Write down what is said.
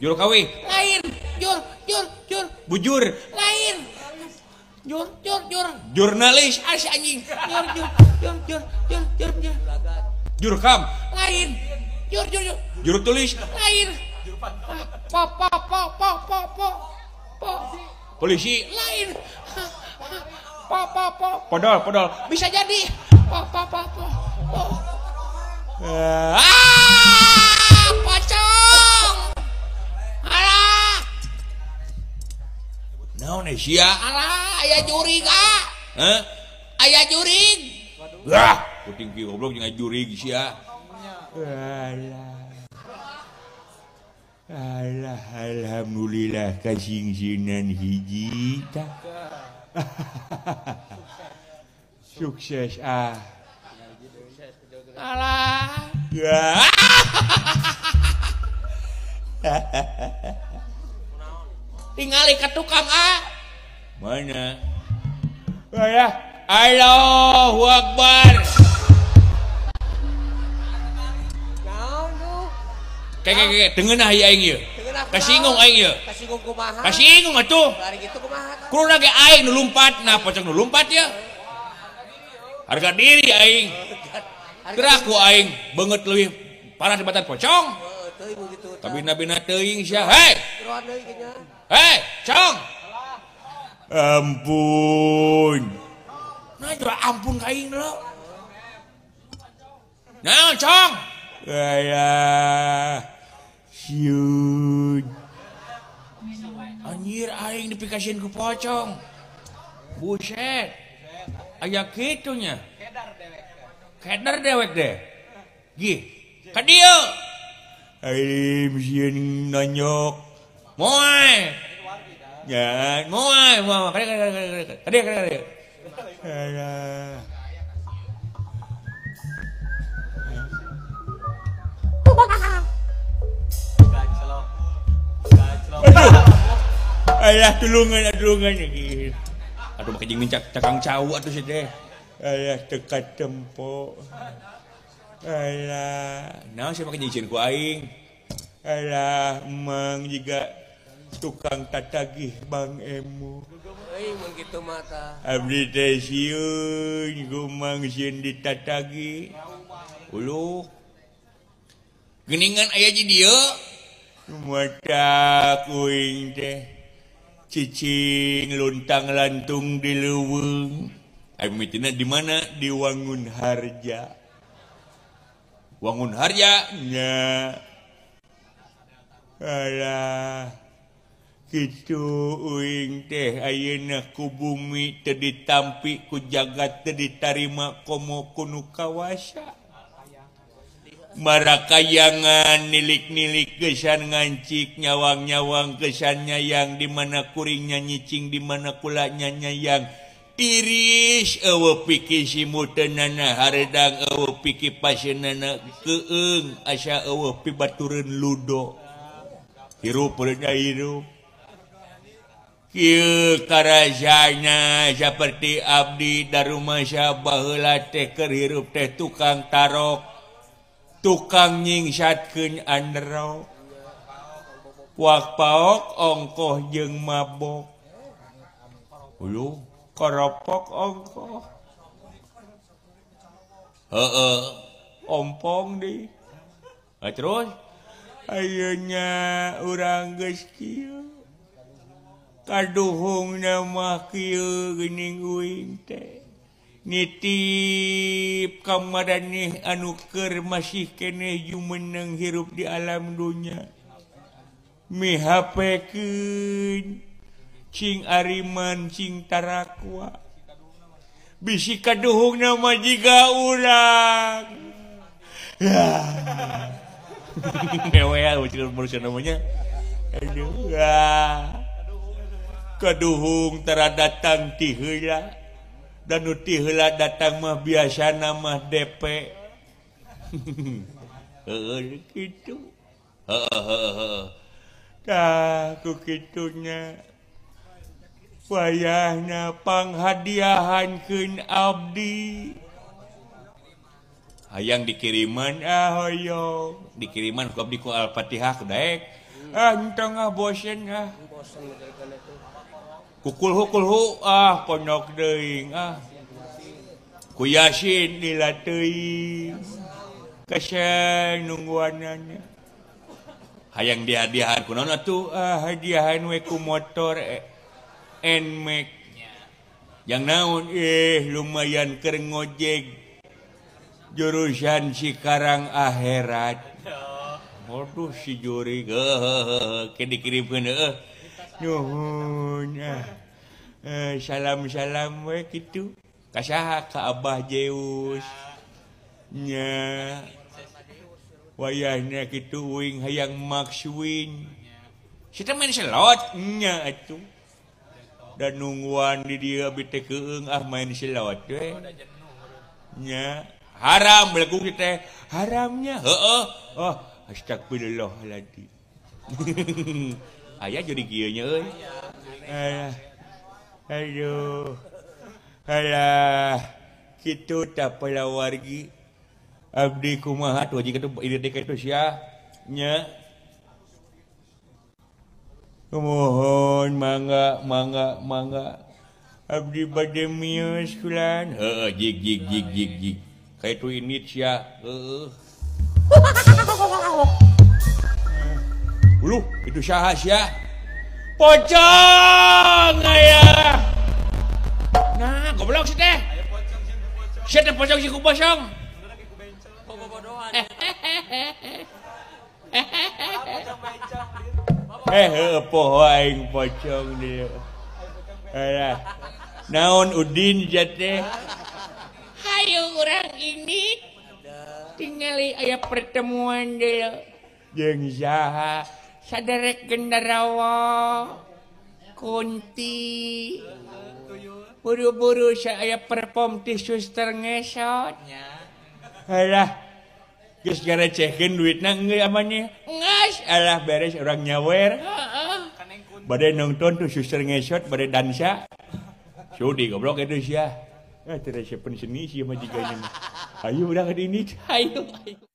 Juru kawih. Lain. Jur jur jur. Bujur. Lain. Jur jur jur. Jurnalis. As anjing. Jur jur jur jur jur jur jur. Jurkam. Lain. Jur jur jur. Juru tulis. Lain. Po po po po po po. Po. Polisi. Lain. Po po po. Podol podol. Bisa jadi. Po po po po. Po. Ah, pocong. Alah. Naon sia? Alah, aya jurig ah. Hah? Aya jurig. Wah, puting kieu goblok jeung jurig sia. Alah. Alah, alhamdulillah kasingsinan hiji tah. Sukses ah. Alah. Tingali ka tukang ah. Mana? Alah, Allahu Akbar. Kayak dengeunah ieu aing ieu. Kasinggung aing ieu. Kasinggung kumaha? Kasinggung atuh. Lari kitu kumaha? Kuruna ge aing nu lumpat, nah pocong nu lumpat ya. Harga diri aing. Gerak ku aing beungeut leuwih parah dibatan pocong. Tapi nabina teuing sia. Hei. Hei, cong. Ampun. Nah, jual ampun ka aing lo. Naon, cong? Alah. Siun. Anjir aing dipikasieun ku pocong. Buset. Aya kitu nya. Keder dewek deh. Gih, ka dieu. Aing sieun nonyok. Moe. Ya, moe, moe. Kade kade kade. Kade kade. Alah. Alah tulungan tulungan lagi. Aduh make jeung mincak cakang cau atuh si teh. Alah teka tempo. Alah, naon sih make jeung ku aing. Alah, emang jiga tukang tatagih Bang Emo. Euy mun kitu mah tah. Abdi teh sieun ku Mang sieun ditatagih. Uluh. Geuningan aya di dieu. Mata kuing teh cicing luntang lantung di leuweung. Ai mimitina di mana? Di Wangun Harja. Wangun Harja nya. Alah. Kitu uing teh ayeuna ku bumi teu ditampi ku jagat teu ditarima komo ku nu kawasa. Marakayangan nilik-nilik kesan ngancik nyawang-nyawang kesan nyayang di mana kuringnya nyicing di mana kulanya nyayang tiris eueuh piki simuteunana haredang eueuh piki paseunana keung asa eueuh pibatureun ludo hirup peuleunya hirup kieu karasana saperti abdi darumasa baheula teh keur hirup teh tukang tarok tukang nyingsatkeun andro wak paok ongkoh jeung mabok uluh koropok ongkoh heeh ompong di terus ayeuna urang geus kieu kaduhungna mah kieu geuning uing teh nitip kamaraneh anu keur masih keneh jumeneng hirup di alam dunya mihapekeun cing ariman cing tarakwa bisi kaduhungna mah jiga urang. Mewah ucil namanya. Aduh, kaduhung tara datang ti heula. Dan nu ti heula datang mah biasana mah DP. Heuh kitu. Heeh. Tah ku kitunya. Wayahna panghadiahankeun abdi. Hayang dikiriman ah hoyong, dikiriman ku abdi ku Al-Fatihah daek. Ah entong ah bosen ah. Kukulhu kulhu ah pondok deui ah. Ku Yasin lila teuing. Kesel nungguanana. Hayang dihadiahan kunaon atuh ah hadiahan we ku motor Nmax. Yang naon lumayan keur ngojek jurusan Cikarang akhirat. Waduh si juri ke dikirimkeun heueuh. Nuhun ah. Salam-salam we kitu. Ka saha ka Abah Zeus. Nya. Wayahna kitu uing hayang Max Win. Si teh main slot nya atuh. Dan nungguan di dia abi teh keung ah main slot we. Nya haram belegung teh haramnya heeh. Oh astagfirullahaladzim. Aya jadi kieu nya euy. Alah. Aduh. Alah kitu tah palawargi. Abdi kumaha tuh haji kitu ieu teh kitu sia nya. Mohon mangga mangga mangga. Abdi bade mios kulan. Heeh jig jig jig jig jig. Kaitu ini sia heeh. Uluh, itu saha sia? Pocong aya. Nah, goblok si teh. Sia teh pocong si ku bosong. Poho aing pocong dia. Alah. Naon Udin jate? Hayu urang ini tingali aya pertemuan deui. Jeung saha? Saderek Gendarawa. Kunti. Buru-buru saya perform ti suster ngesot. Alah. Geus ngarecehkeun duitna geus amannya. Geus alah beres urang nyawer. Heeh. Bade nonton tuh suster ngesot bade dansa. Sudi goblok itu sia. Ah teu resep seni sia mah jigana mah. Ayo urang ka dieu. Ayo ayo.